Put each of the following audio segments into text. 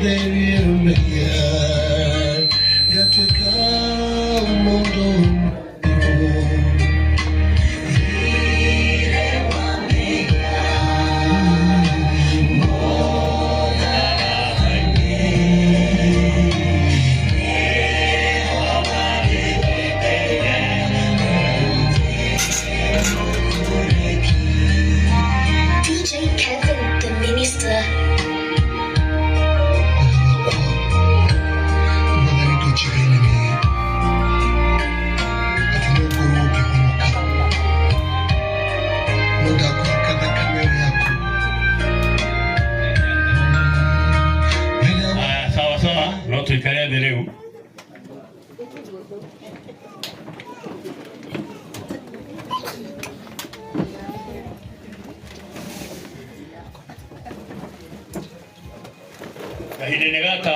Ngĩtherie mehia, ngatuĩka mũndũ DJ Kevin, the minister. Mwathani, ndũnjigaine nĩ atĩ no ngorwo ngĩhonoka, no ndakũhaka thakame ĩyo yaku. Wega. Aya, sawa sawa, no tuikare thĩ rĩu. Kahinda-inĩ gaka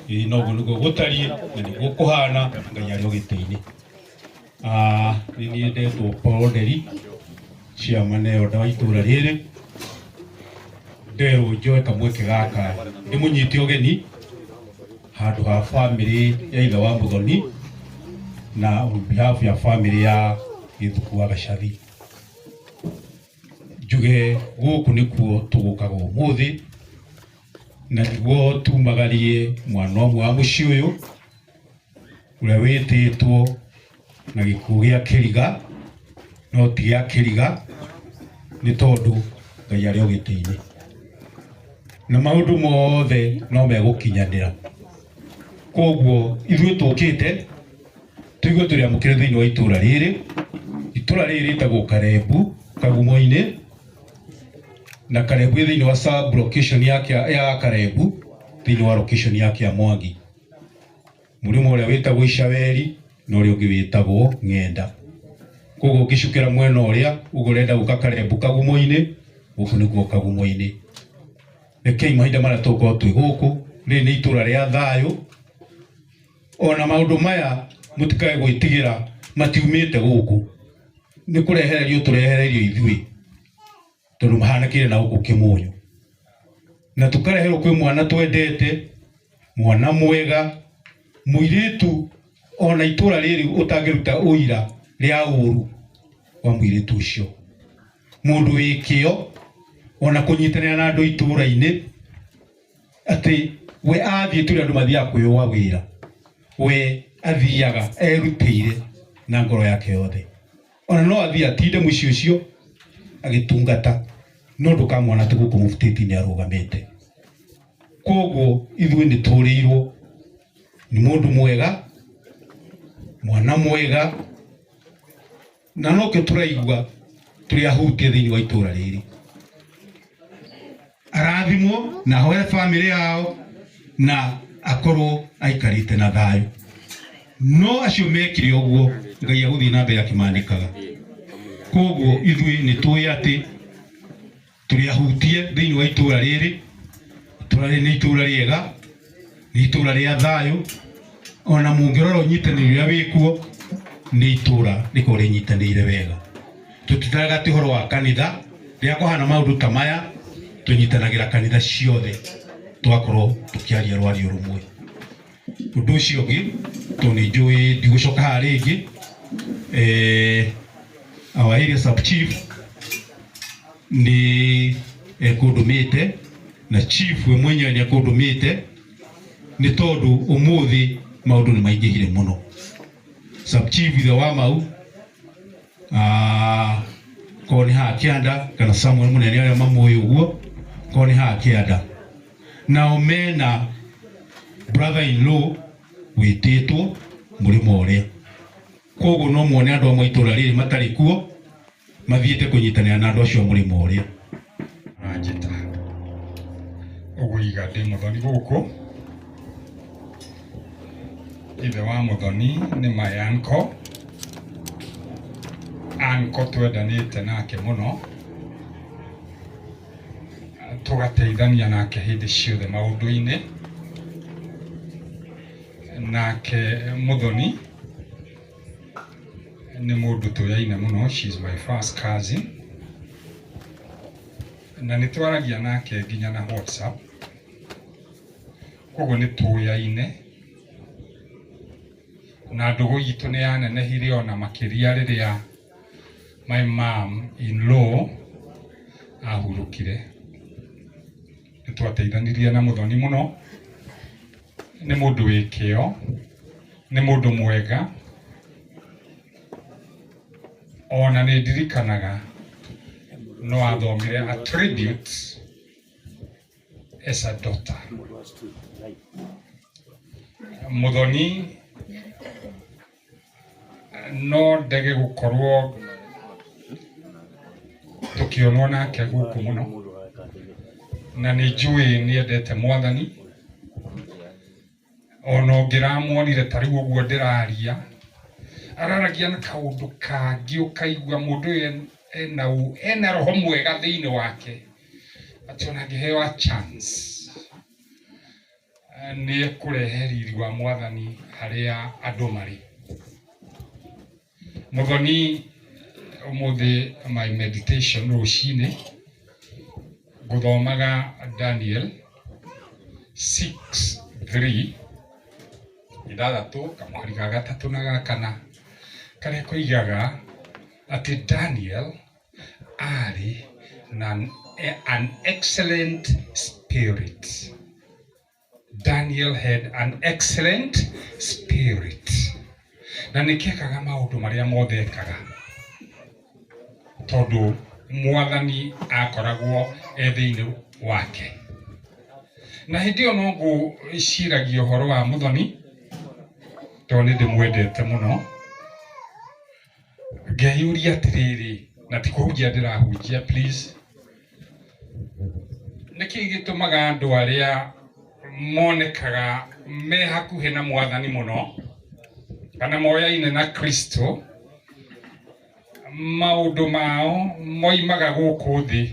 ĩĩ, noguo nĩguo gũtariĩ na nĩguo kũhana. Ngai arĩ o gĩtĩ-inĩ. Ah, nĩ niĩ ndetwo Paul Nderi, chairman elder wa itũra rĩrĩ. Nderwo njoe kamweke gaka ndĩmũnyite ũgeni handũ ha bamĩrĩ ya ithe wa Mũthoni na on behalf ya bamĩrĩ ya Gĩthuku wa Gacathi. Njuge gũkũ nĩkuo tũgũkaga ũmũthĩ na nĩguo tumagarie mwana ũmwe wa mũciĩ ũyũ ũrĩa wĩtĩtwo na gĩkuũ gĩa kĩriga, no ti gĩa kĩriga, nĩ tondũ Ngai arĩ o gĩtĩ-inĩ na maũndũ mothe no megũkinyanĩra. Koguo ithuĩ tũkĩte tũigue tũrĩ amũkĩre thĩinĩ wa itũra rĩrĩ. Itũra rĩrĩ rĩtagwo Karembu Kagumo-inĩ, na Karembu ĩ thĩinĩ wa sub location ya Karembu, thĩinĩ wa location ya Kĩamwangi, mũrĩmo ũrĩa wĩtagwo Icaweri na ũrĩa ũngĩ wĩtagwo Ng'enda. Koguo ũngĩcukĩra mwena ũrĩa ũguo ũrenda gũka Karembu Kagumo-inĩ, gũkũ nĩkuo Kagumo-inĩ. Rekei mahinda marĩa tũgũkorwo twĩ gũkũ, rĩrĩ nĩ itũra rĩa thayũ. Ona maũndũ maya mũtikae gwĩtigĩra, matiumĩte gũkũ, nĩ kũrehererio tũrehererio ithuĩ, tondũ mahanĩkĩire na gũkũ Kĩmũnyũ, na tũkareherwo kwĩ mwana twendete, mwana mwega, mũirĩtu ona itũra rĩrĩ ũtangĩruta ũira rĩa ũru wa mũirĩtu ũcio, mũndũ wĩ kĩo ona kũnyitanĩra na andũ itũra-inĩ, atĩ we athiĩ tũrĩ andũ mathiaga kwĩyũa wĩra, we athiaga erutĩire na ngoro yake yothe. Ona no athiĩ atinde mũciĩ ũcio agĩtungata, no ndũkamwona atĩ gũkũ mũbutĩti-inĩ arũgamĩte. Koguo ithuĩ nĩ tũrĩirwo nĩ mũndũ mwega, mwana mwega, na nokĩo tũraigua tũrĩ ahutie thĩinĩ wa itũra rĩrĩ. Arathimwo na ahoere bamĩrĩ yao na akorwo aikarĩte na thayũ. No acio mekire ũguo, Ngai agũthiĩ na mbere akĩmanĩkaga. Koguo ithuĩ nĩ tũĩ atĩ tũrĩ ahutie thĩinĩ wa itũra rĩrĩ. Itũra rĩrĩ nĩ itũra rĩega, nĩ itũra rĩa thayũ. Ona mũngĩrora ũnyitanĩri ũrĩa wĩkuo, nĩ itũra rĩkorwo rĩnyitanĩire wega. Tũtitaraga atĩ ũhoro wa kanitha, rĩrĩa kwahana maũndũ ta maya tũnyitanagĩra kanitha ciothe, tũgakorwo tũkĩaria rwario rũmwe. Ũndũ ũcio ũngĩ, tondũ nĩ njũĩ ndigũcoka haha rĩngĩ, our area sub chief nĩ ekũndũmĩte, na chief we mwenyewe nĩ ekũndũmĩte, nĩ tondũ ũmũthĩ maũndũ nĩ maingĩhire mũno. Sub chief ithe wa mau, korwo nĩ haha kĩanda kana Samuel mũnene arĩa mamũĩ ũguo, korwo nĩ haha kĩanda, nao mena brother in law wĩtĩtwo mũrĩmo ũrĩa. Koguo no muone andũ amwe a itũra rĩrĩ matarĩ kuo, mathiĩte kũnyitanĩra na andũ acio a mũrĩmo ũrĩa. Aranjĩta ũgũiga ndĩ mũthoni gũkũ. Ithe wa mũthoni nĩ my uncle, uncle twendanĩte nake mũno, tũgateithania nake hĩndĩ ciothe maũndũ-inĩ. Nake mũthoni nĩ mũndũ tũyaine mũno, she is my first cousin, na nĩ twaragia nake nginya na WhatsApp. Koguo nĩ tũyaine na ndũgũ itũ nĩ yanenehire ona makĩria rĩrĩa my mom in law ahurũkire. Nĩ twateithanirie na Muthoni mũno, nĩ mũndũ wĩ kĩo, nĩ mũndũ mwega, ona nĩ ndirikanaga no athomire a tribute as a daughter. Muthoni no ndege gukorwo tukionwo nake guku muno, na nĩ njũĩ nĩ endete Mwathani. Ona ũngĩramuonire ta rĩu ũguo ndĩraria, araragia na kaũndũ kangĩ ũkaigua mũndũ ũyũ ena roho mwega thĩinĩ wake, atĩ ona angĩheo a chance nĩ ekũrehe riri wa Mwathani harĩa andũ marĩ. Muthoni, ũmũthĩ my meditation rũcinĩ ngũthomaga Daniel 6:3, ithathatũ kamũhari ga gatatũ na ga kana, karĩa koigaga atĩ Daniel arĩ na an excellent spirit. Daniel had an excellent spirit. Na nĩkĩekaga maũndũ marĩa mothe ekaga tondũ Mwathani akoragwo e thĩinĩ wake. Na hĩndĩ ĩyo no ngũciragia ũhoro wa Muthoni tondũ nĩ ndĩmwendete mũno, ngeyũria atĩrĩrĩ, na ti kũhunjia ndĩrahunjia, please, nĩkĩ gĩtũmaga andũ arĩa monekaga me hakuhĩ na Mwathani mũno kana moyaine na Kristo maũndũ mao moimaga gũkũ thĩ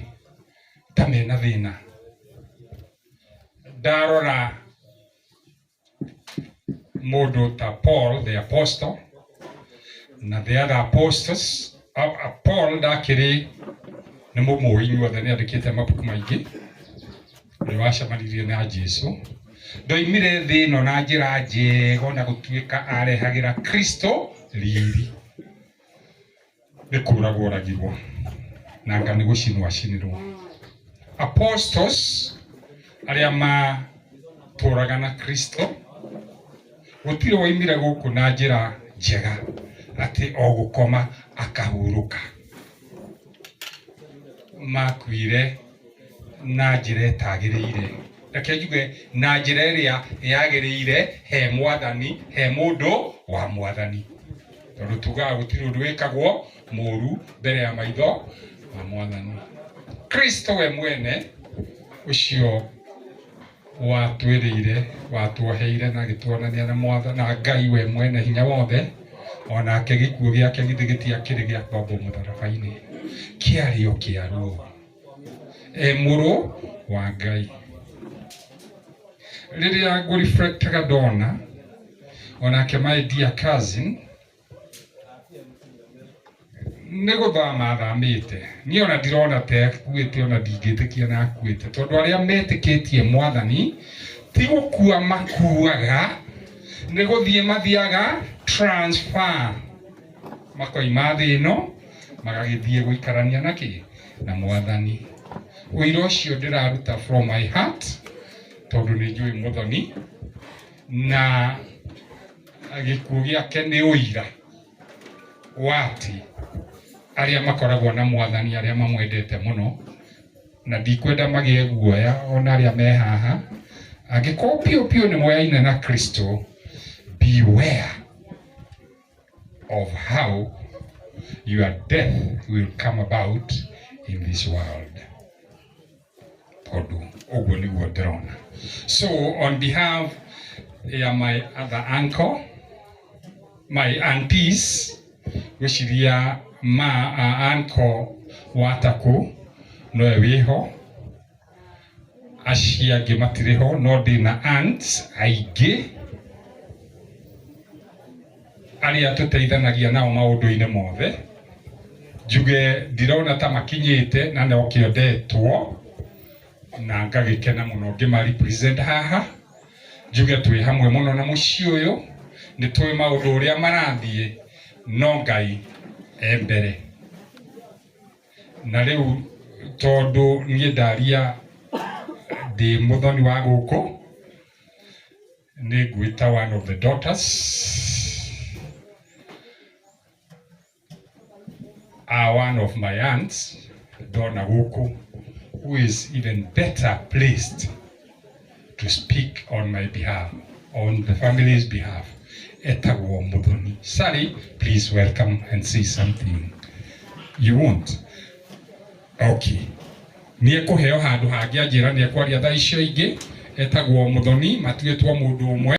ta mena thĩna? Ndarora mũndũ ta Paul the apostle na the other apostles, Paul ndakĩrĩ nĩ mũmũĩ inyuothe, nĩ andĩkĩte mabuku maingĩ, ũrĩa wacemanirie na Jesu, ndoimire thĩ ĩno na njĩra njega ona gũtuĩka arehagĩra Kristo riri. Nĩ kũragwo oragirwo na anga nĩ gũcinwo acinirwo. Apostles arĩa matũraga na Kristo gũtirĩ woimire gũkũ na njĩra njega atĩ o gũkoma akahurũka, makuire na njĩra ĩtagĩrĩire, reke njuge na njĩra ĩrĩa yagĩrĩire he Mwathani, he mũndũ wa Mwathani, tondũ tugaga gũtirĩ ũndũ wĩkagwo mũru mbere ya maitho ma Mwathani. Kristo we mwene ũcio watwĩrĩire, watuoheire na agĩtuonania na Mwathani na Ngai we mwene hinya wothe, onake gĩkuũ gĩake githĩ gĩtiakĩrĩ gĩa kwambwo mũtharaba-inĩ, kĩarĩ o kĩa ruo, e mũrũ wa Ngai. Rĩrĩa ngũreflectaga ndona onake my dear cousin nĩ gũthama athamĩte, niĩ ona ndirona ta akuĩte, ona ndingĩtĩkia na akuĩte, tondũ arĩa metĩkĩtie Mwathani ti gũkua makuaga, nĩ gũthiĩ mathiaga transfer, makoima thĩ ĩno magagĩthiĩ gũikarania na kĩ na Mwathani. Ũira ũcio ndĩraruta from my heart tondũ nĩ njũĩ Muthoni, na gĩkuũ gĩake nĩ ũira wa atĩ arĩa makoragwo na Mwathani, arĩa mamwendete mũno, na ndikwenda magĩe guoya ona arĩa me haha, angĩkorwo piũ piũ nĩ moyaine na Kristo, beware of how your death will come about in this world, tondũ ũguo nĩguo ndĩrona. So on behalf ya my other uncle, my aunties, gwĩciria ma uncle watakũ nowe wĩho, acio angĩ matirĩ ho, no ndĩna aunts aingĩ arĩa tũteithanagia nao maũndũ-inĩ mothe. Njuge ndirona ta makinyĩte na nokĩo ndetwo na ngagĩkena mũno ngĩma represent haha. Njuge twĩ hamwe mũno na mũciĩ ũyũ, nĩ tũĩ maũndũ ũrĩa marathiĩ, no Ngai e mbere. Na rĩu tondũ niĩ ndaria ndĩ mũthoni wa gũkũ, nĩ ngwĩta one of the daughters one of my aunts ndona gũkũ, who is even better placed to speak on my behalf, on the family's behalf, etagwo Muthoni. Sally, please welcome and say something. You won't? Okay. Nĩ ekũheo handũ hangĩ anjĩra nĩ ekwaria thaa icio ingĩ. Etagwo Muthoni, matuĩtwo mũndũ ũmwe.